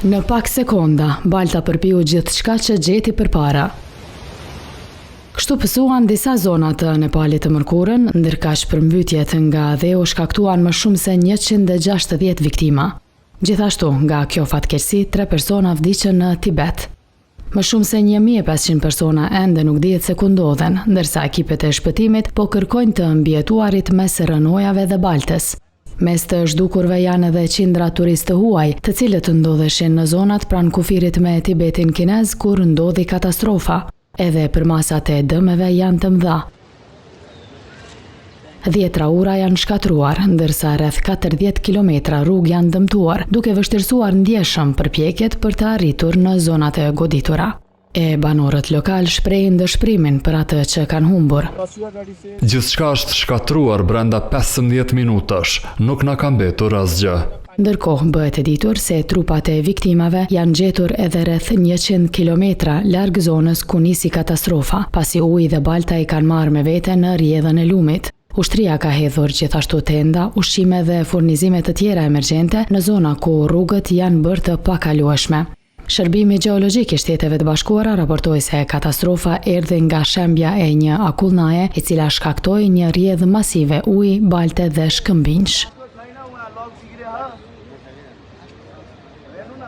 Në pak sekonda, balta përpiu gjithçka që gjeti përpara. Kështu pësuan disa zona të Nepalit të mërkurën, ndërkaq përmbytjet nga dheu shkaktuan më shumë se 160 viktima. Gjithashtu, nga kjo fatkeqësi, tre persona vdiqën në Tibet. Më shumë se 1500 persona ende nuk dihet se ku ndodhen, ndërsa ekipet e shpëtimit po kërkojnë të mbijetuarit mes rrënojave dhe baltës. Mes të zhdukurve janë edhe qindra turistë të huaj, të cilët ndodheshin në zonat pranë kufirit me Tibetin kinez kur ndodhi katastrofa. Edhe përmasat e dëmeve janë të mëdha. Dhjetra ura janë shkatërruar, ndërsa rreth 40 kilometra rrugë janë dëmtuar, duke vështirësuar ndjeshëm përpjekjet për të arritur në zonat e goditura. E banorët lokalë shprehin dëshpërimin për atë që kanë humbur. Gjithçka është shkatërruar brenda 15 minutash, nuk na ka mbetur asgjë. Ndërkohë, bëhet e ditur se trupat e viktimave janë gjetur edhe rreth 100 kilometra larg zonës ku nisi katastrofa, pasi uji dhe balta i kanë marrë me vete në rrjedhën e lumit. Ushtria ka hedhur gjithashtu tenda, ushqime dhe furnizime të tjera emergjente në zona ku rrugët janë bërë të pakalueshme. Shërbimi Gjeologjik i Shteteve të Bashkuara raportoi se katastrofa erdhi nga shembja e një akullnaje, e cila shkaktoi një rrjedhë masive uji, balte dhe shkëmbinjsh.